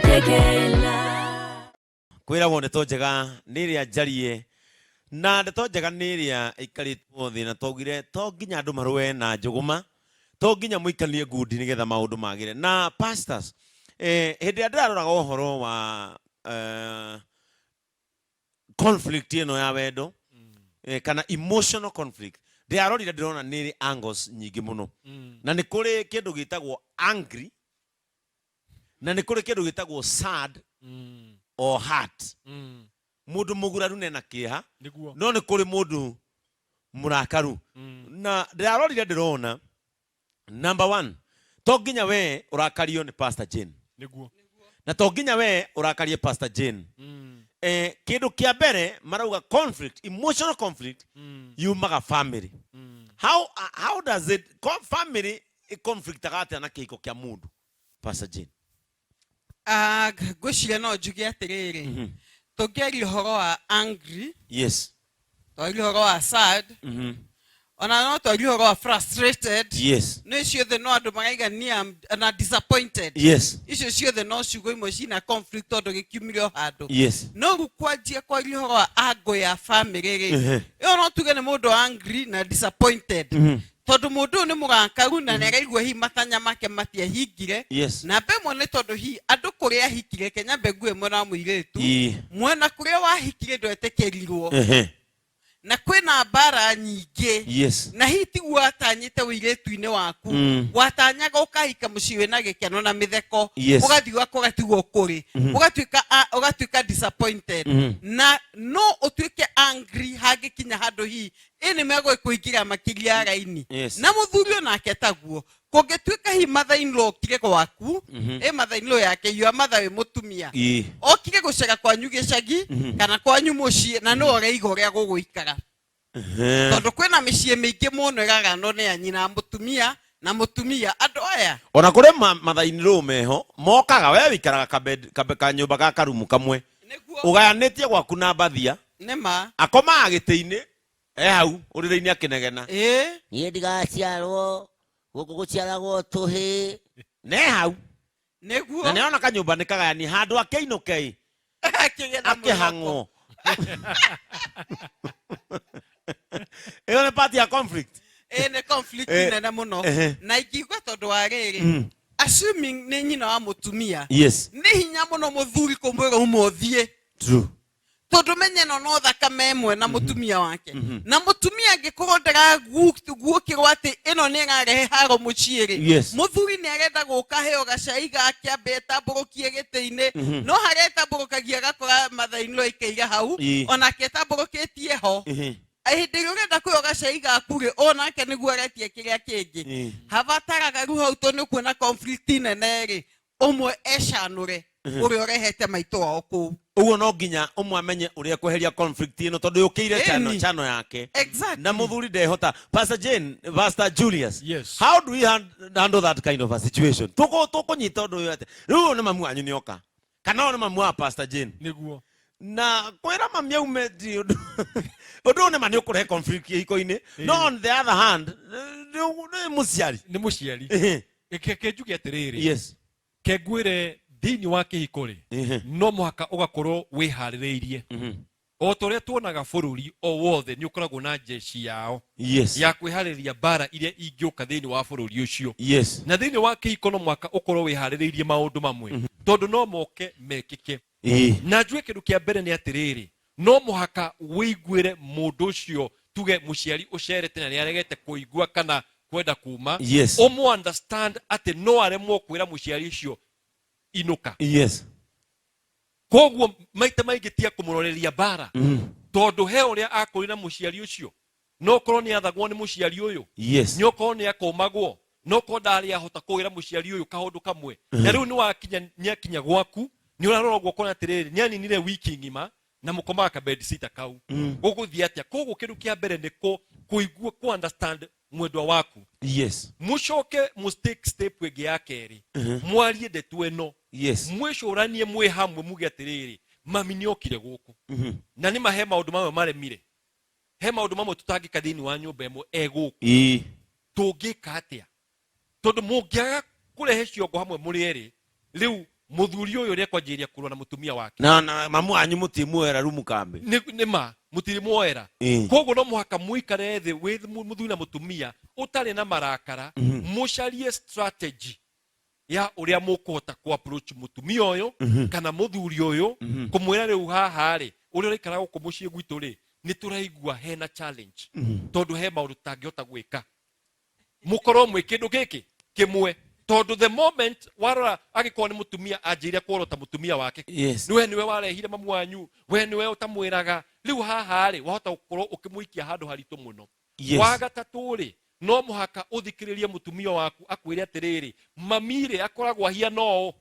Njegela. Kwĩragwo ndeto njega nĩ ĩrĩa njarie na ndeto njega nĩ ĩrĩa ĩikarĩtwo thĩ, na twaugire to nginya andũ marũe na njũgũma, to nginya mũikanie ngundi nĩgetha maũndũ magĩre. Na pastors, hĩndĩ ĩrĩa ndĩraroraga ũhoro wa conflict ĩno ya wendo kana emotional conflict, ndĩrarorire ndĩrona nĩ ĩrĩ angles nyingĩ mũno, na nĩ kũrĩ kĩndũ gĩtagwo angry, na nĩ kũrĩ kĩndũ gĩtagwo sad or hurt. Mũndũ mũguraru nena kĩeha, Nĩguo. no nĩ kũrĩ mũndũ mũrakaru. Na ndĩrarorire ndĩrona number one, to nginya we ũrakario nĩ Pastor Jane, Nĩguo. na to nginya we ũrakarie Pastor Jane. Kĩndũ kĩa mbere marauga conflict, emotional conflict yumaga family. How does it family ĩconflictaga atĩa na kĩhiko kĩa mũndũ, Pastor Jane? Ngwĩciria no njuge atĩrĩrĩ, tũngĩaria ũhoro wa angry, twaria ũhoro wa sad, ona no twaria ũhoro wa frustrated, nĩ ciothe no andũ maraigania na disappointed. Icio ciothe no ciugo imwe cina conflict tondũ gĩkiumire o handũ. No rĩu kwanjia kwaria ũhoro wa angle ya family rĩ, ĩyo no tuge nĩ mũndũ angry na disappointed, tondũ mũndũ ũyũ nĩ mũrakaru na nĩ araigua hihi matanya make matiahingire. Namba ĩmwe nĩ tondũ hihi andũ kũrĩa ahikire, Kenya mbe ngue mwena wa mũirĩtu, mwena kũrĩa wahikire ndwetĩkĩrirwo, na kwĩna mbara nyingĩ, na hihi tiguo watanyĩte ũirĩtu-inĩ waku. Watanyaga ũkahika mũciĩ wĩna gĩkeno na mĩtheko, ũgathiĩ ũgakora tiguo kũrĩ, ũgatuĩka disappointed. Na no ũtuĩke angry hangĩkinya handũ hihi ĩ nĩ megũkũingĩra makĩria ya raini. Na mũthuri onake taguo, kũngĩtuĩka hihi mother in law okire gwaku, ĩ mother in law yake, your mother wĩ mũtumia, okire gũcera kwanyu gĩcagi kana kwanyu mũciĩ, na nĩwe ũraiga ũrĩa gũgũikara, tondũ kwĩna mĩciĩ mĩingĩ mũno ĩraganwo nĩ a nyina mũtumia na mũtumia, andũ aya. Ona kũrĩ mathainĩ meho mokaga, we wĩikaraga kanyũmba ga karumu kamwe, ũgayanĩtie gwaku na mbathia, Nĩma. akomaga gĩtĩ-inĩ e hau ũrĩrĩ-inĩ akĩnegena, "Niĩ ndigaciarwo gũkũ, gũciaragwo tũhĩ." Ne hau. Na nĩona kanyũmba nĩ kagayani, handũ akĩinũke ĩ, Akĩgĩa na mwĩhoko. Akĩhang'wo. Ĩyo nĩ part ya conflict. Ĩ nĩ conflict nene mũno. Na ingiuga tondũ wa rĩrĩ, assuming nĩ nyina wa mũtumia, nĩ hinya mũno mũthuri kũmwĩra uma ũthiĩ, tondũ menye ĩno no thakame ĩmwe na mũtumia wake. Na mũtumia angĩkorwo ndaraguũkĩrwo atĩ ĩno nĩ ĩrarehe haro mũciĩ rĩ, mũthuri nĩ arenda gũka heo gacai gake, ambe etambũrũkie gĩtĩ-inĩ, no harĩa etambũrũkagia agakora mother-in-law aikaire hau, onake etambũrũkĩtie ho. Hĩndĩ ĩrĩa ũrenda kwĩo gacai gaku rĩ, onake nĩguo aretia kĩrĩa kĩngĩ. Habataraga rĩu hau, tondũ nĩ ũkuona conflict nene rĩ, ũmwe ecanũre ũrĩa ũrehete maitũ wao kũu. Ũguo no nginya ũmwe amenye ũrĩa kweheria conflict ĩno, tondũ yũkĩire chano, chano yake. Na mũthuri ndehota. Pastor Jane, Pastor Julius, how do we handle that kind of a situation? Tũkũnyita ũndũ ũyũ atĩ rĩu ũyũ nĩ mamu wanyu nĩoka, kana ũyũ nĩ mamu wa Pastor Jane? Nĩguo. Na kwĩra mami aume ti ũndũ, ũndũ ũyũ nĩ ma nĩ ũkũrehe conflict kĩhiko-inĩ, no on the other hand nĩ mũciari. Nĩ mũciari. Reke njuge atĩrĩrĩ, ke ngwĩre, thĩinĩ wa kĩhiko rĩ, no mũhaka ũgakorwo wĩharĩrĩirie. O ta ũrĩa tuonaga bũrũri o wothe nĩ ũkoragwo na jeshi yao ya kwĩharĩrĩria mbara iria ingĩũka thĩinĩ wa bũrũri ũcio, na thĩinĩ wa kĩhiko no mũhaka ũkorwo wĩharĩrĩirie maũndũ mamwe, tondũ no moke mekĩke. Na njuge kĩndũ kĩa mbere nĩ atĩrĩrĩ, no mũhaka wĩiguĩre mũndũ ũcio, tuge mũciari ũcerete na nĩ aregete kũigua kana kwenda kuma, ũmũ understand atĩ no aremwo kwĩra mũciari ũcio inũka. Koguo maita maingĩ tia kũmũroreria mbara, tondũ he ũrĩa akũrĩ na mũciari ũcio, no korwo nĩ athagwo nĩ mũciari ũyũ, nĩ okorwo nĩ akũmagwo, no korwo ndarĩ ahota kũwĩra mũciari ũyũ kaũndũ kamwe. Na rĩu nĩ wakinya, nĩ akinya gwaku, nĩ ũrarora ũguo ũkona atĩrĩrĩ, nĩ aninire wiki ng'ima na mũkomaga ka bed sitter kau, gũgũthiĩ atĩa? Koguo kĩndũ kĩa mbere nĩ kũigua, kũ understand mwendwa waku. Mũcoke mũ take step ĩngĩ ya kerĩ, mwarie ndeto ĩno, mwĩcũranie mwĩ hamwe, muge atĩrĩrĩ, mami nĩ okire gũkũ, na nĩ ma he maũndũ mamwe maremire, he maũndũ mamwe tũtangĩka thĩinĩ wa nyũmba ĩmwe e gũkũ. Tũngĩka atĩa? Tondũ mũngĩaga kũrehe ciongo hamwe mũrĩ erĩ rĩu Mũthuri ũyũ nĩ ekwanjĩrĩria kũrũa na mũtumia wake. Na mamu wanyu mũtimuoera rumu kambi. Nĩ ma mũtirimuoera. Koguo no mũhaka mũikare thĩ wĩ mũthuri na mũtumia ũtarĩ na marakara, mũcarie strategy ya ũrĩa mũkũhota ku approach mũtumia ũyũ kana mũthuri ũyũ, kũmwĩra rĩu haha rĩ, ũrĩa ũraikara gũkũ mũciĩ gwitũ rĩ, nĩ tũraigua hena challenge, tondũ he maũndũ tũtangĩhota gwĩka, mũkorwo mwĩ kĩndũ gĩkĩ kĩmwe. Tondũ the moment warora, angĩkorwo nĩ mũtumia anjĩire kworota mũtumia wake, niwe warehire mamu wanyu, we niwe ũtamwĩraga, rĩu haha rĩ, wahota gũkorwo ũkĩmũikia handũ haritũ mũno. Wa gatatũ rĩ, no mũhaka ũthikĩrĩrie mũtumia waku akwĩre atĩrĩrĩ, mami rĩ, akoragwo ahiana ũũ,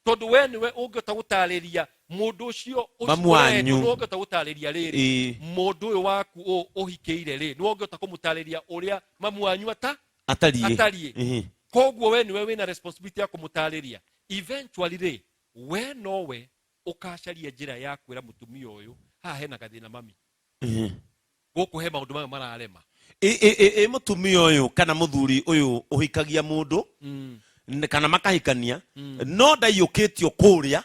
tondũ we nĩwe ũngĩhota gũtarĩria mũndũ ũcio Mamu wanyu. Nĩwe ũngĩhota gũtarĩria rĩrĩ, mũndũ ũyũ waku ũhikĩire rĩ, nĩwe ũngĩhota kũmũtarĩria ũrĩa mamu wanyu ata atariĩ. Atariĩ. Koguo we nĩwe wĩna responsibility ya kũmũtarĩria. Eventually rĩ, we nowe ũkacaria njĩra ya kwĩra mũtumia ũyũ, haha hena gathĩna mami, gũkũ he maũndũ maya mararema. Ĩ mũtumia ũyũ kana mũthuri ũyũ ũhikagia mũndũ kana makahikania, no ndaiyũkĩtio kũrĩa,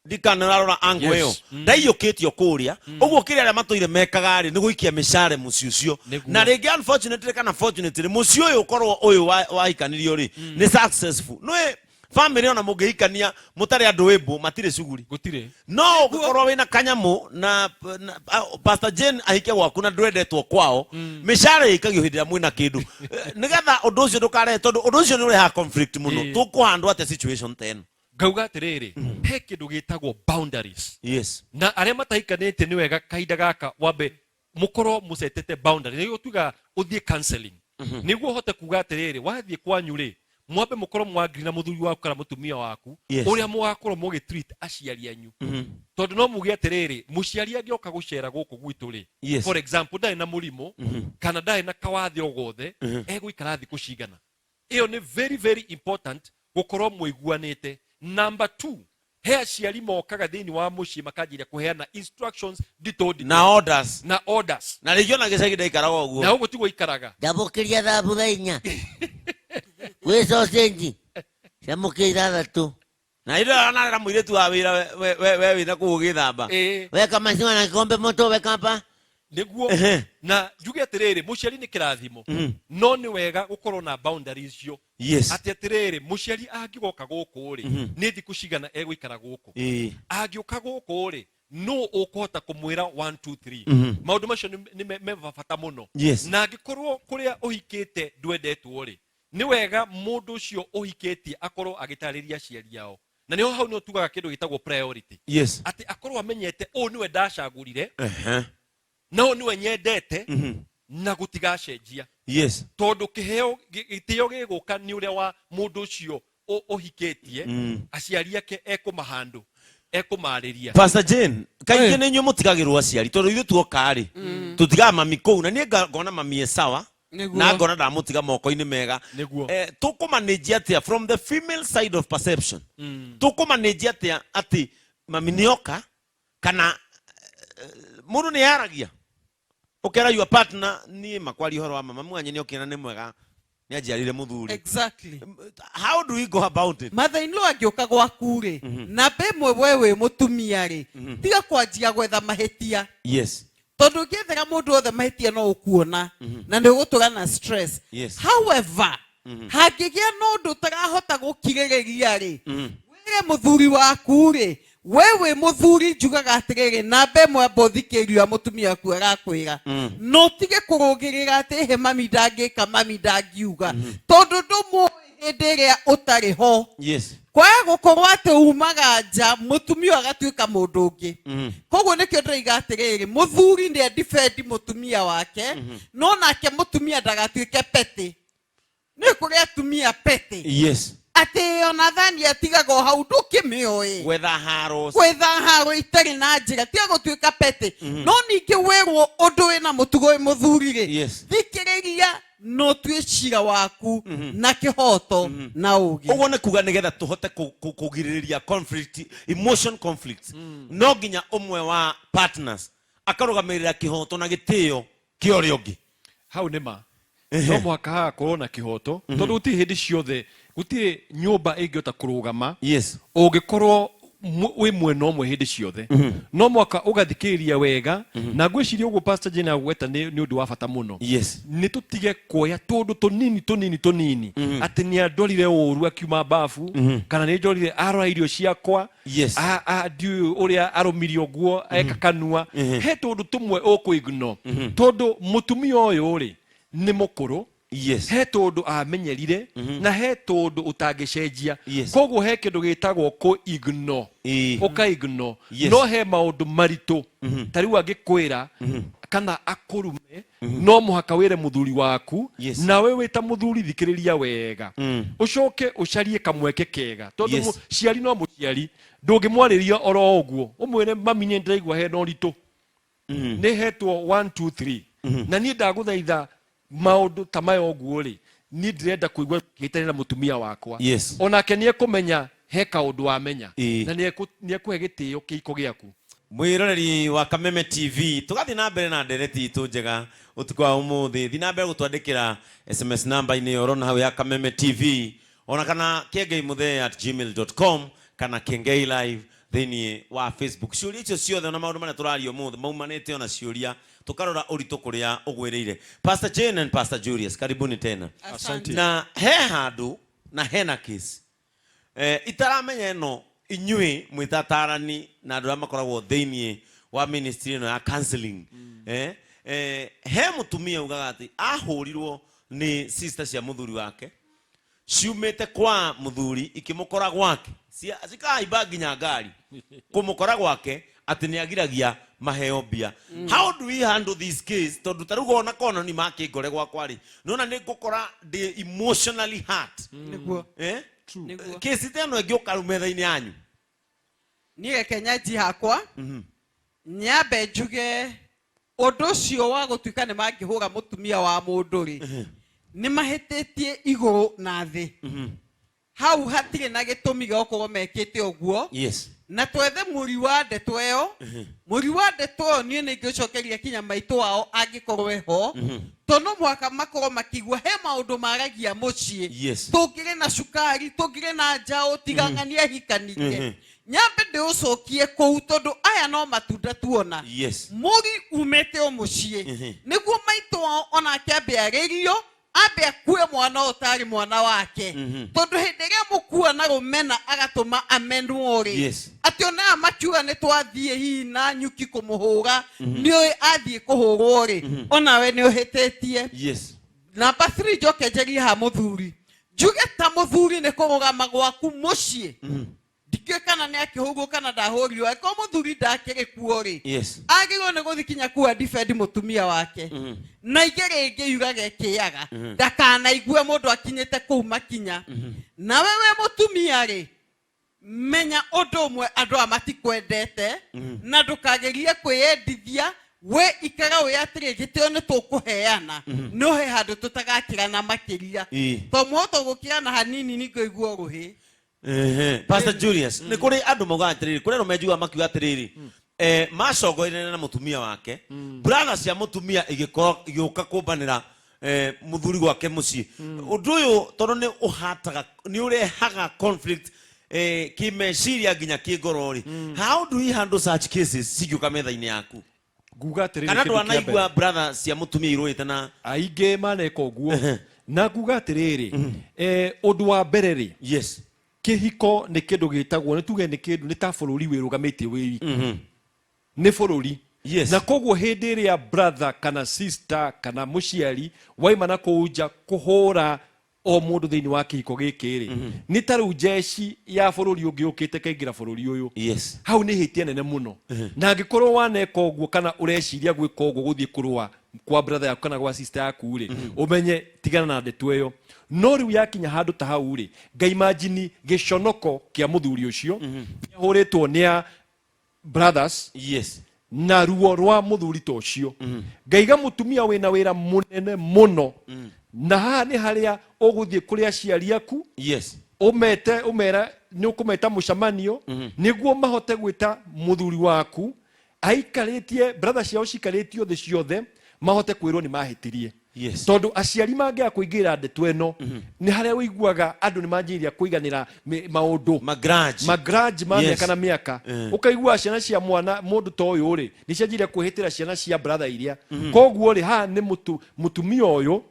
ndikana ũrarora angle ĩyo, ndaiyũkĩtio kũrĩa ũguo, kĩrĩa arĩa matũire mekaga rĩ, nĩ gũikia mĩcare mũciĩ ũcio. Na rĩngĩ unfortunately kana fortunately, mũciĩ ũyũ ũkorwo ũyũ wahikanirio rĩ, nĩ successful. Nĩ family ona mũngĩhikania mũtarĩ andũ ĩmbũ, matirĩ cuguri. Gũtirĩ. No ũngĩkorwo wĩna kanyamũ na Pastor Jane ahike gwaku na ndwendetwo kwao, mĩcara ĩikagio hĩndĩ ĩrĩa mwĩna kĩndũ. Nĩgetha ũndũ ũcio ndũkarehe, tondũ ũndũ ũcio nĩ ũrehaga conflict mũno. Tũkũhandwo atĩa situation ta ĩno? Ngauga atĩrĩrĩ, he kĩndũ gĩtagwo boundaries. Na arĩa matahikanĩtie, nĩ wega kahinda gaka wambe mũkorwo mũcetete boundary, nĩguo tuga ũthiĩ counseling, nĩguo ũhote kuga atĩrĩrĩ, wathiĩ kwanyu rĩ, mwambe mũkorwo mwangiri na mũthuri waku kana mũtumia waku ũrĩa mũgakorwo mũgĩtreat aciari anyu. Tondũ no muge atĩrĩrĩ, mũciari angĩoka gũcera gũkũ gwitũ rĩ, for example, ndarĩ na mũrimũ kana ndarĩ na kawathe o gothe, egũikara thikũ cigana. Ĩyo nĩ very very important gũkorwo mũiguanĩte. Number two, he aciari mokaga thĩinĩ wa mũciĩ makanjĩria kũheana instructions nditũ nditũ na orders. Na orders. Na rĩngĩ ona gĩcagi ndaikaraga ũguo. Na ũguo tiguo ikaraga. Ndamũkĩria thambutha 4 gwĩ sausage, camũkĩria 6. Na hĩndĩ ĩyo anarera mũirĩtu wa wĩra, we wĩna kũu ũgĩthamba. Weka maziwa na kikombe moto, weka hapa. Nĩguo. Na njuge atĩrĩrĩ, mũciari nĩ kĩrathimo, no nĩ wega gũkorwo na boundaries icio, atĩ atĩrĩrĩ, mũciari angĩgoka gũkũ rĩ, nĩ thikũ cigana egũikara gũkũ? Angĩũka gũkũ rĩ, no ũkũhota kũmwĩra 1 2 3? Maũndũ macio nĩ me bata mũno. Na angĩkorwo kũrĩa ũhikĩte ndwendetwo rĩ, nĩ wega mũndũ ũcio ũhikĩtie akorwo agĩtarĩria aciari ao, na nĩho hau nĩho tugaga kĩndũ gĩtagwo priority, atĩ akorwo amenyete ũũ nĩwe ndacagũrire, na ũũ nĩwe nyendete, na gũtigacenjia, tondũ kĩheo gĩtĩo gĩgũka nĩ ũrĩa wa mũndũ ũcio ũhikĩtie. Aciari ake ekũmahandũ, ekũmarĩria. Pastor Jane, kaingĩ nĩ inyuĩ mũtigagĩrwo aciari, tondũ ithuĩ tuoka rĩ, tũtigaga mami kũu, na niĩ ngona mami e sawa, na ngona ndamũtiga moko-inĩ mega. Tũkũmanĩnjia atĩa from the female side of perception? Tũkũmanĩnjia atĩa atĩ mami nĩoka, kana mũndũ nĩ yaragia, ũkera your partner, niĩ makwaria ũhoro wa mama mwanyu nĩ okĩra, nĩ mwega, nĩ anjiarire mũthuri? How do we go about it? Mother-in-law angĩũka gwaku rĩ, namba ĩmwe, we wĩ mũtumia rĩ, tiga kwanjia gwetha mahĩtia, tondũ ũngĩethera mũndũ wothe mahĩtia, no ũkuona na nĩ ũgũtũra na stress. However, hangĩgĩa na ũndũ ũtarahota gũkirĩrĩria rĩ, wĩre mũthuri waku rĩ, we wĩ mũthuri, njugaga atĩrĩrĩ, namba ĩmwe, amba ũthikĩrĩria mũtumia waku arakwĩra, no ũtige kũrũgĩrĩra atĩ he mami ndangĩka, mami ndangiuga, tondũ ndũmũĩ hĩndĩ ĩrĩa ũtarĩ ho. Kwaga gũkorwo atĩ umaga nja, mũtumia ũyũ agatuĩka mũndũ ũngĩ. Koguo nĩkĩo ndĩroiga atĩrĩrĩ, mũthuri nĩ adefend mũtumia wake, no nake mũtumia ndagatuĩke petty. Nĩ kũrĩ atumia petty, atĩ ona thani atigaga o hau, ndũkĩmĩoĩ. Gwetha haro. Gwetha haro itarĩ na njĩra. Tiga gũtuĩka petty, no ningĩ wĩrwo ũndũ wĩna mũtugo wĩ mũthuri rĩ, thikĩrĩria na ũtue cira waku na kĩhoto na ũgĩ. Ũguo nĩ kuga nĩgetha tũhote kũgirĩrĩria conflict, emotion conflict, no nginya ũmwe wa partners akarũgamĩrĩra kĩhoto na gĩtĩo kĩa ũrĩa ũngĩ. Hau nĩ ma no mũhaka hagakorwo na kĩhoto, tondũ gũtirĩ hĩndĩ ciothe Gũtirĩ nyũmba ĩngĩhota kũrũgama Ũngĩkorwo wĩ mwena ũmwe hĩndĩ ciothe. No mwaka ũgathikĩrĩria wega, na ngwĩciria ũguo Pastor Jane agweta nĩ ũndũ wa bata mũno. Nĩ tũtige kuoya tũndũ tũnini tũnini tũnini, atĩ nĩ andorire ũru akiuma bafu, kana nĩ njorire arora irio ciakwa, ndiũĩ ũrĩa arũmirie ũguo eka kanua. He tũndũ tũmwe ũkũ-ignore, tondũ mũtumia ũyũ rĩ nĩ mũkũrũ. He tũndũ amenyerire na he tũndũ ũtangĩcenjia. Koguo he kĩndũ gĩtagwo kũ ignore. Ũka ignore. No he maũndũ maritũ, ta rĩu angĩkwĩra kana akũrume, no mũhaka wĩre mũthuri waku. Nawe wĩ ta mũthuri thikĩrĩria wega, ũcoke ũcarie kamweke kega, tondũ mũciari no mũciari, ndũngĩmwarĩria oro ũguo ũmwĩre, "Mami, nĩ ndĩraigua hena ũritũ, nĩ hetwo 1 2 3, na niĩ ndagũthaitha maũndũ ta maya ũguo rĩ, niĩ ndĩrenda kũigua kĩhĩtania na mũtumia wakwa." Onake nĩ ekũmenya he kaũndũ wamenya, na nĩ ekũhe gĩtĩo kĩhiko gĩaku. Mwĩroreri wa Kameme TV, tũgathiĩ na mbere na ndereti itũ njega ũtukũ wa ũmũthĩ. Thiĩ na mbere gũtwandĩkĩra SMS namba-inĩ ĩyo ũrona hau ya Kameme TV, ona kana kengeimuthee@gmail.com kana Kengei Live thĩinĩ wa Facebook. Ciũria icio ciothe ona maũndũ marĩa tũraria ũmũthĩ maumanĩte ona ciũria, tũkarora ũritũ kũrĩa ũgwĩrĩire. Pastor Jane and Pastor Julius, karibuni tena. Asante. Na he handũ na hena case itaramenya ĩno, inyuĩ mwĩ atarani na andũ arĩa makoragwo thĩinĩ wa ministry ĩno ya counseling, he mũtumia ugaga atĩ ahũrirwo nĩ sister cia mũthuri wake ciumĩte kwa mũthuri ikĩmũkora gwake, cikahaimba nginya ngari kũmũkora gwake, atĩ nĩ agiragia maheo mbia. How do we handle this case? Tondũ ta rĩu ona kona ni makĩngore gwakwa rĩ, nona nĩ ngũkora ndĩ emotionally hurt. Eh? Nĩguo. Kesi ta ĩno ĩngĩũka rĩu metha-inĩ yanyu? Niĩ reke nyanjie hakwa, nyambe njuge ũndũ ũcio wa gũtuĩka nĩ mangĩhũra mũtumia wa mũndũ rĩ, nĩ mahĩtĩtie igũrũ na thĩ. Hau hatirĩ na gĩtũmi gĩa gũkorwo mekĩte ũguo. Na twethe mũri wa ndeto ĩyo. Mũri wa ndeto ĩyo, niĩ nĩ ingĩcokeria kinya maitũ wao angĩkorwo eho, tondũ no mũhaka makorwo makĩigua he maũndũ maragia mũciĩ. Tũngĩrĩ na cukari, tũngĩrĩ na njaũ, tigang'ania hikanire. Nyambe ndĩũcokie kũu, tondũ aya no matunda tuona. Mũri umĩte o mũciĩ, nĩguo maitũ wao onake ambe arĩrio, ambe akue mwana ũyũ tarĩ mwana wake, tondũ hĩndĩ ĩrĩa mũkua na rũmena agatũma amenwo rĩ, atĩ ona aya makiuga nĩ twathiĩ hihi na nyuki kũmũhũra, nĩ ũĩ athiĩ kũhũrwo rĩ, onawe nĩ ũhĩtĩtie. Namba 3, njoke njerie ha mũthuri, njuge ta mũthuri nĩ kũrũgama gwaku mũciĩ. Ndikĩũĩ kana nĩ akĩhũrwo kana ndahũrirwo. Angĩkorwo mũthuri ndakĩrĩ kuo rĩ, agĩrĩirwo nĩ gũthiĩ kinya kuwa defend mũtumia wake. Na ingĩ rĩngĩ yuraga ĩkĩaga, ndakanaigue mũndũ akinyĩte kũu makinya. Nawe wĩ mũtumia rĩ, menya ũndũ ũmwe, andũ aya matikwendete, na ndũkagerie kwĩyendithia. We ikara wĩ atĩrĩ, gĩtĩo nĩ tũkũheana, no he handũ tũtagakĩrana makĩria, to mũhota gũkĩrana hanini ningũigua rũhĩ. Pastor Julius, nĩ kũrĩ andũ maugaga atĩrĩrĩ, kũrĩ arũme njugaga makiuga atĩrĩrĩ, macongoire na mũtumia wake, brother cia mũtumia igĩkorwo igĩũka kũmbanĩra mũthuri gwake mũciĩ. Ũndũ ũyũ tondũ nĩ ũhataga, nĩ ũrehaga conflict kĩmeciria nginya kĩngoro rĩ, how do we handle such cases cingĩũka metha-inĩ yaku? Nguga atĩrĩrĩ, Kana kĩndũ kĩa mbere. ndwanaigua brother cia mũtumia irũĩte na Aingĩ maneka ũguo, na nguga atĩrĩrĩ, ũndũ wa mbere rĩ, kĩhiko nĩ kĩndũ gĩtagwo, nĩ tuge nĩ kĩndũ nĩ ta bũrũri wĩrũgamĩtie wĩ wiki, nĩ bũrũri. Na koguo hĩndĩ ĩrĩa brother kana sister kana mũciari waima na kũu nja kũhũra o mũndũ thĩinĩ wa kĩhiko gĩkĩ rĩ, nĩ ta rĩu jeshi ya bũrũri ũngĩ ũkĩte kaingĩra bũrũri ũyũ. Hau nĩ ihĩtia nene mũno, na angĩkorwo waneka ũguo kana ũreciria gwĩka ũguo, gũthiĩ kũrũa kwa brother yaku kana gwa sister yaku rĩ, ũmenye tigana na ndeto ĩyo. No rĩu yakinya handũ ta hau rĩ, ngaimagine gĩconoko kĩa mũthuri ũcio ahũrĩtwo nĩ a brothers, na ruo rwa mũthuri ta ũcio. Ngaiga mũtumia wĩna wĩra mũnene mũno, na haha nĩ harĩa ũgũthiĩ kũrĩ aciari aku, ũmete, ũmera nĩ ũkũmeta mũcemanio nĩguo mahote gwĩta mũthuri waku aikarĩtie brother ciao cikarĩtio thĩ ciothe, mahote kwĩrwo nĩ mahĩtirie. Yes. Tondũ aciari mangĩaga kũingĩra ndeto ĩno, nĩ harĩa ũiguaga andũ nĩ manjĩrĩria kũiganĩra maũndũ. Magrudge. Magrudge ma mĩaka na mĩaka. Ũkaigua ciana cia mwana mũndũ ta ũyũ rĩ, nĩ cianjĩrĩria kwĩhĩtĩra ciana cia brother iria. Koguo rĩ, haha nĩ mũtumia ũyũ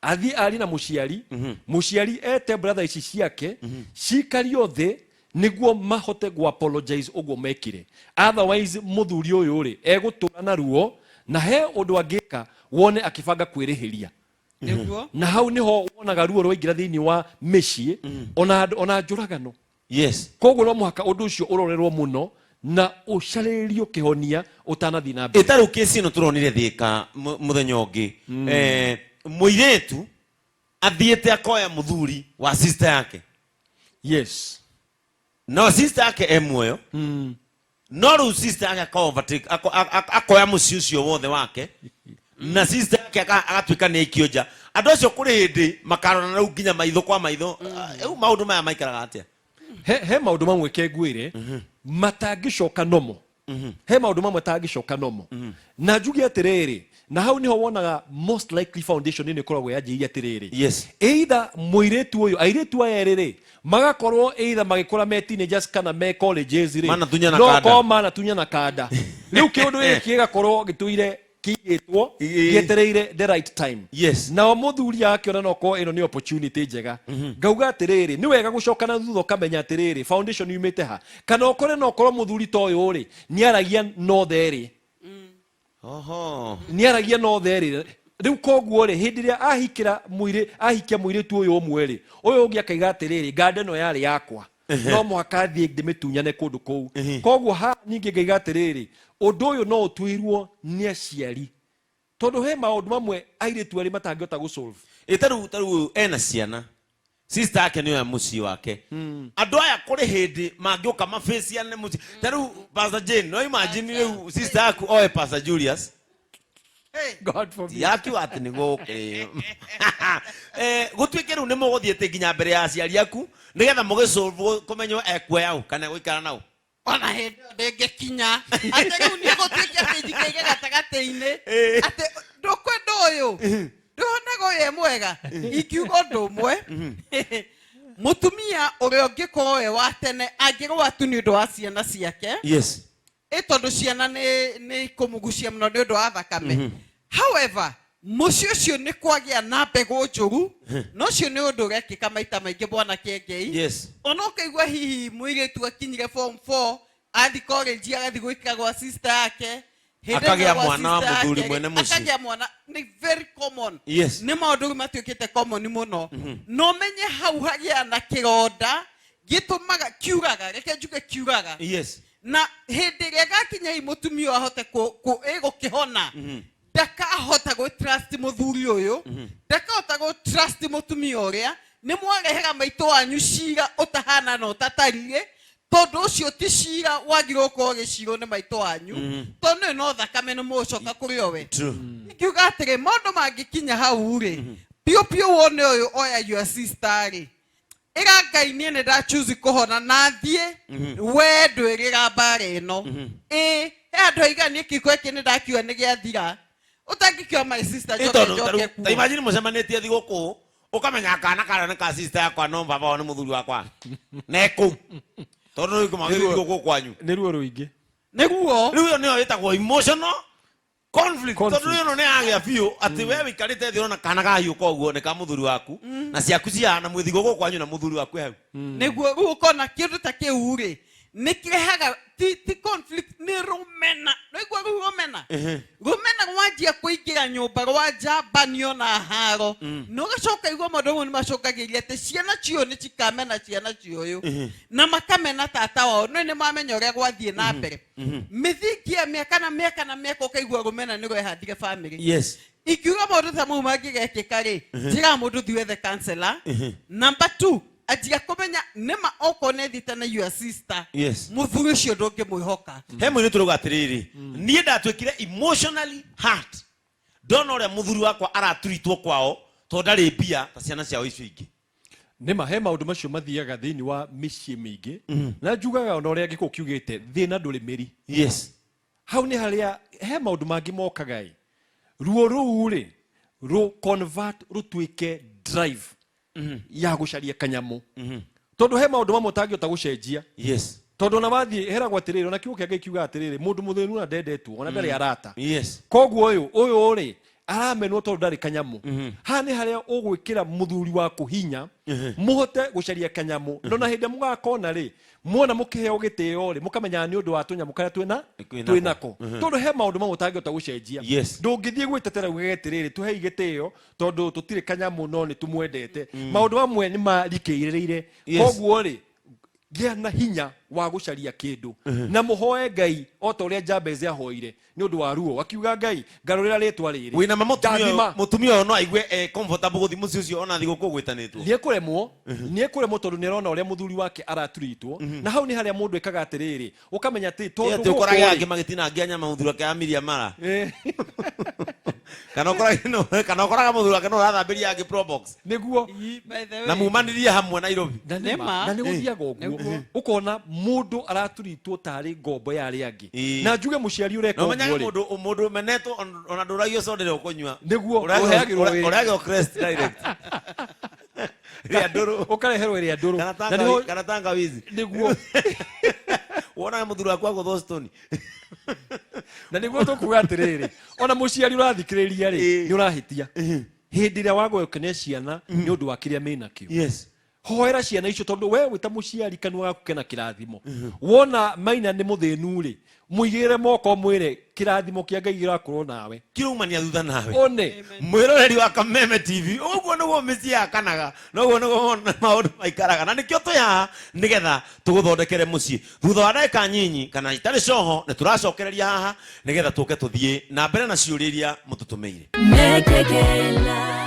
athiĩ arie na mũciari, mũciari ete brother ici ciake, cikario thĩ nĩguo mahote gũ apologize ũguo mekire. Otherwise mũthuri ũyũ rĩ, egũtũra na ruo, na he ũndũ angĩka wone akĩbanga kwĩrĩhĩria. Na hau nĩho wonaga ruo rwaingĩra thĩinĩ wa mĩciĩ, ona andũ, ona njũragano. Koguo no mũhaka ũndũ ũcio ũrorerwo mũno na ũcarĩrio kĩhonia ũtanathiĩ na mbere. Ĩta rĩu kesi ĩno tũronire Thĩka mũthenya ũngĩ. Mũirĩtu athiĩte akoya mũthuri wa sister yake. No sister yake e muoyo. No rĩu sister yake aka overtake, akoya mũciĩ ũcio wothe wake. Na sister yake agatuĩka nĩ aikio nja. Andũ acio kũrĩ hĩndĩ makarora rĩu nginya maitho kwa maitho. Rĩu maũndũ maya maikaraga atĩa? He maũndũ mamwe kengwĩre matangĩcoka nomo. He maũndũ mamwe matangĩcoka nomo. Na njuge atĩrĩrĩ, na hau nĩho wonaga most likely foundation ĩno ĩkoragwo yanjĩrĩirie atĩrĩrĩ. Either mũirĩtu ũyũ, airĩtu aya erĩ rĩ, magakorwo either magĩkũra me teenagers kana me colleges rĩ, Manatunyana no kanda. korwo manatunyana kanda. Rĩu kĩũndũ gĩkĩ gĩgakorwo gĩtũire kĩigĩtwo, gĩetereire the right time. Nao mũthuri akĩona no korwo ĩno nĩ opportunity njega. Ngauga atĩrĩrĩ, nĩ wega gũcoka na thutha ũkamenya atĩrĩrĩ, foundation yumĩte ha. Kana ũkore no korwo mũthuri ta ũyũ rĩ, nĩaragia no therĩ. Nĩaragia no therĩ. Rĩu koguo rĩ, hĩndĩ ĩrĩa ahikĩra mũirĩ, ahikia mũirĩtu ũyũ ũmwe rĩ, ũyũ ũngĩ akaiga atĩrĩrĩ, nganda ĩno yarĩ yakwa. No mũhaka thiĩ ndĩmĩtunyane kũndũ kũu. Koguo haha ningĩ ngaiga atĩrĩrĩ, ũndũ ũyũ no ũtuĩrwo nĩ aciari. Tondũ he maũndũ mamwe airĩtu erĩ matangĩhota gũ solve. Ĩ ta rĩu ũyũ ena ciana, sister yake nĩoya mũciĩ wake. Andũ aya kũrĩ hĩndĩ mangĩũka mabĩciane mũciĩ. Ta rĩu Pastor Jane, no imagine rĩu sister yaku oe Pastor Julius. Hey. God forbid. Yakiuga atĩ nĩguo ũkĩrĩo. Gũtuĩke rĩu nĩ mũgũthiĩte nginya mbere ya aciari aku nĩgetha mũgĩsolve kũmenywo ekuoya ũ kana egũikara nau. Ona hĩndĩ ĩyo ndĩngĩkinya. Atĩ rĩu niĩ gũtuĩke atĩ njikaire gatagatĩ-inĩ. Atĩ ndũkwenda ũyũ. Ndũonaga ũyũ e mwega. Ingiuga ũndũ ũmwe. Mũtumia ũrĩa ũngĩkorwo e wa tene angĩrũa tu nĩ ũndũ wa ciana ciake. Ĩ tondũ ciana nĩ ikũmũgucia mũno nĩ ũndũ wa thakame. However, mũciĩ ũcio nĩ kwagĩa na mbegũ njũru, na ũcio nĩ ũndũ ũrekĩka maita maingĩ bwana Kĩengei. Ona ũkaigua hihi mũirĩtu akinyire form 4, athi college agathiĩ gũikara gwa sister yake, hĩndĩ ĩmwe Akagĩa gwa mwana wa sister mũthuri yake, mwene mũciĩ. akagĩa mwana, nĩ very common. Nĩ maũndũ rĩu matuĩkĩte common mũno. Na ũmenye hau hagĩa na kĩronda gĩtũmaga kiuraga, reke njuge kiuraga. Na hĩndĩ ĩrĩa gakinya hihi mũtumia ũyũ ahote ĩgũkĩhona, ndakahota gũ trust mũthuri ũyũ, ndakahota gũ trust mũtumia ũrĩa, nĩ mwarehera maitũ wanyu cira ũtahana na ũtatariĩ, tondũ ũcio ti cira wagĩrĩirwo gũkorwo ũgĩcirwo nĩ maitũ wanyu, tondũ nĩ no thakame nĩ mũgũcoka kũrĩ o we. Ingiuga atĩrĩ, maũndũ mangĩkinya hau rĩ, piũ piũ wone ũyũ oya your sister rĩ, ĩra Ngai niĩ nĩ ndachuzi kũhona na thiĩ, we ndwĩrĩra mbara ĩno. Ĩ, he andũ aiga niĩ kĩhiko gĩkĩ nĩ ndakiuga nĩ gĩathira. Ũtangĩkiuga my sister, Ĩ njoke tondũ njoke ta rĩu, kuo. ta imagine mũcemanĩtie thigũkũ, ũkamenya kana karĩa nĩ ka sister yakwa, no baba wao nĩ mũthuri wakwa. Na e kũu. Tondũ nĩ kũmagĩrĩria thigũkũ kwanyu. Nĩ ruo rũingĩ. Nĩ ruo. Rĩu ĩyo nĩyo ĩtagwo emotional conflict. Conflict. Tondũ ĩno nĩ yagĩa biũ atĩ we wĩikarĩte thĩ ũrona kana kahiũka ũguo nĩ ka mũthuri waku, na ciaku cihana mwĩ thigũkũ kwanyu na mũthuri waku hau. Nĩguo rĩu ũkona kĩndũ ta kĩu rĩ, nĩ kĩrehaga ti conflict, nĩ rũmena. Nĩguo rĩu rũmena. Rũmena rwanjia kũingĩra nyũmba rwa njambanio na haro. Na ũgacoka igua maũndũ mamwe nĩ macũngagĩrĩria atĩ ciana ciũyũ nĩ cikamena ciana ciũyũ. Na makamena tata wao. No nĩ mamenya ũrĩa gwathiĩ na mbere. Mĩthingi ya mĩaka na mĩaka na mĩaka ũkaigua rũmena nĩ rwehandire family. Ingiuga maũndũ ta mau mangĩgekĩka rĩ, njĩraga mũndũ thiĩ wethe counselor. Number 2, anjia kũmenya nĩma okorwo nĩ athiĩte na your sister. Mũthuri ũcio ndũngĩmwĩhoka. He mũirĩtu ũrauga atĩrĩrĩ, niĩ ndatuĩkire emotionally hurt ndona ũrĩa mũthuri wakwa araturitwo kwao tondũ ndarĩ mbia ta ciana ciao icio ingĩ. Nĩma he maũndũ macio mathiaga thĩinĩ wa mĩciĩ mĩingĩ. Na njugaga ona ũrĩa Gĩkũyũ kiugĩte, thĩna ndũrĩ mĩri. Hau nĩ harĩa he maũndũ mangĩ mokaga ĩ. Ruo rũu rĩ, Rũ convert rũtuĩke drive ya gũcaria kanyamũ, tondũ he maũndũ mamwe ũtangĩhota gũcenjia. Tondũ ona wathiĩ heragwo atĩrĩrĩ, ona kiugo kĩa Ngai kiugaga atĩrĩrĩ, mũndũ mũthĩnu ona ndendetwo, ona ndarĩ arata. Koguo ũyũ rĩ aramenwo tondũ ndarĩ kanyamũ. Haha nĩ harĩa ũgwĩkĩra mũthuri waku hinya mũhote gũcaria kanyamũ. No na hĩndĩ ĩrĩa mũgakona rĩ, mwona mũkĩheo gĩtĩo rĩ, mũkamenyaga nĩ ũndũ wa tũnyamũ karĩa twĩna Twĩ twĩ nako. nako, tondũ he maũndũ mamwe ũtangĩhota gũcenjia. Ndũngĩthiĩ gwĩtetera uge atĩrĩrĩ, tũhei gĩtĩo tondũ tũtirĩ kanyamũ no nĩ tũmwendete. Maũndũ mamwe nĩ marikĩirĩrĩire. Koguo rĩ, gĩa na hinya wa gũcaria kĩndũ na mũhoe Ngai o ta ũrĩa Jabez ahoire nĩ ũndũ wa ruo, akiuga, "Ngai, ngarũrĩra rĩtwa rĩrĩ." Wĩna ma mũtumia ũyũ- Ndathima. Mũtumia ũyũ no aigue e comfortable gũthiĩ mũciĩ ũcio ona thigũkũ gwĩtanĩtwo? Nĩekũremwo tondũ nĩarona ũrĩa mũthuri wake araturitwo. Na hau nĩ harĩa mũndũ ekaga atĩrĩrĩ, ũkamenya atĩ tondũ atĩ ũkorage gũkũ angĩ rĩ, magĩtinangia nyama, mũthuri wake amiria mara, kana ũkoraga mũthuri wake no ũrathambĩria angĩ Probox. Nĩguo. By the way, Na mumanĩrie hamwe Nairobi. Na nĩ Nĩ ma, ma. na nĩ gũthiaga ũguo. Ũkona mũndũ araturitwo tarĩ ngombo ya arĩa angĩ. Na njuge mũciari ũreka Na ũmenyage ũguo rĩ, mũndũ mũndũ ũmenetwo ona ndũragio soda ĩrĩa ũkũnyua. Nĩguo, ũheagĩrwo wĩra. Ũragio crest direct ĩrĩa ndũrũ. Ũkareherwo ĩrĩa ndũrũ. Kana Na nĩho kana tangawizi. Nĩguo. Wonaga mũthuri waku agũthwo stone. Na nĩguo tũkuga atĩrĩrĩ, ona mũciari ũrathikĩrĩria rĩ, nĩ ũrahĩtia hĩndĩ ĩrĩa wagũyũkenia ciana nĩ ũndũ wa kĩrĩa mĩnakĩo. Hoera ciana icio, tondũ we wĩ ta mũciari kanua gaku kena kĩrathimo. Wona maina nĩ mũthĩnu rĩ, mũigĩrĩre moko, mwĩre kĩrathimo kĩa Ngai gĩrakorwo nawe. Kĩraumania thutha nawe. One. Mwĩroreri wa Kameme TV, ũguo nĩguo mĩciĩ yakanaga na ũguo nĩguo maũndũ maikaraga, na nĩkĩo twĩ haha nĩgetha tũgũthondekere mũciĩ. Thutha wa ndagĩka nyinyi kana itarĩ coho, nĩ tũracokereria haha nĩgetha tũke tũthiĩ na mbere na ciũria iria mũtũtũmĩire. Mekekela.